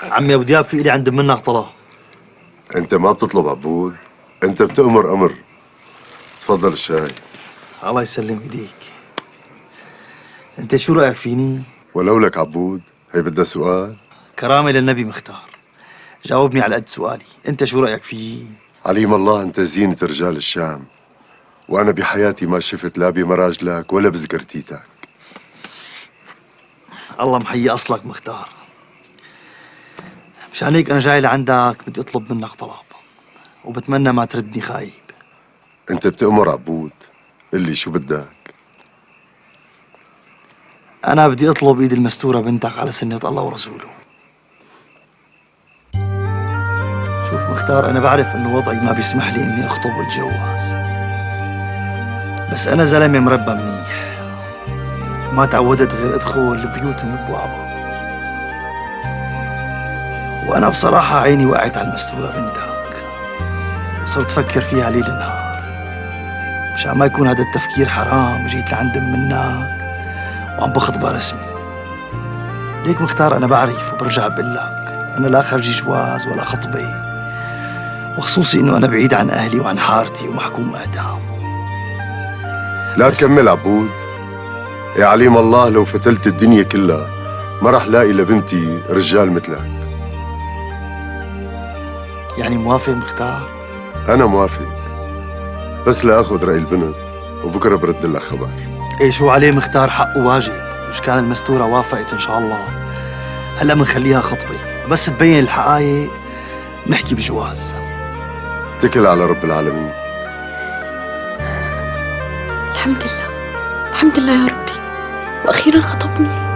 عمي ابو دياب، في إلي عند منك طلب. انت ما بتطلب عبود، انت بتأمر امر. تفضل الشاي. الله يسلم ايديك. انت شو رايك فيني؟ ولو لك عبود، هي بدها سؤال؟ كرامة للنبي مختار، جاوبني على قد سؤالي، انت شو رايك فيي؟ عليم الله انت زينة رجال الشام، وانا بحياتي ما شفت لا بمراجلك ولا بزقرتيتك. الله محيي اصلك مختار. مشان هيك انا جاي لعندك، بدي اطلب منك طلب، وبتمنى ما تردني خايب. انت بتأمر عبود، قل شو بدك. انا بدي اطلب ايد المستوره بنتك على سنة الله ورسوله. شوف مختار، انا بعرف انه وضعي ما بيسمح لي اني اخطب واتجوز، بس انا زلمة مربى منيح، ما تعودت غير ادخل البيوت من ابوابها، وانا بصراحة عيني وقعت على المستوره بنتك، وصرت افكر فيها ليل نهار. مشان ما يكون هذا التفكير حرام، جيت لعند منك وعم بخطبها رسمي. ليك مختار، أنا بعرف وبرجع بقول لك أنا لا خرجي جواز ولا خطبة، وخصوصي إنه أنا بعيد عن أهلي وعن حارتي ومحكوم إعدام. لا تكمل عبود، يا عليم الله لو فتلت الدنيا كلها ما رح لاقي لبنتي رجال مثلك. يعني موافق مختار؟ أنا موافق، بس لأخذ رأي البنت وبكره برد لها خبر. ايه شو عليه مختار، حقه واجب. مش كان المستورة وافقت إن شاء الله، هلا بنخليها خطبة، بس تبين الحقايق نحكي بجواز. اتكل على رب العالمين. الحمد لله، الحمد لله يا ربي، وأخيرا خطبني.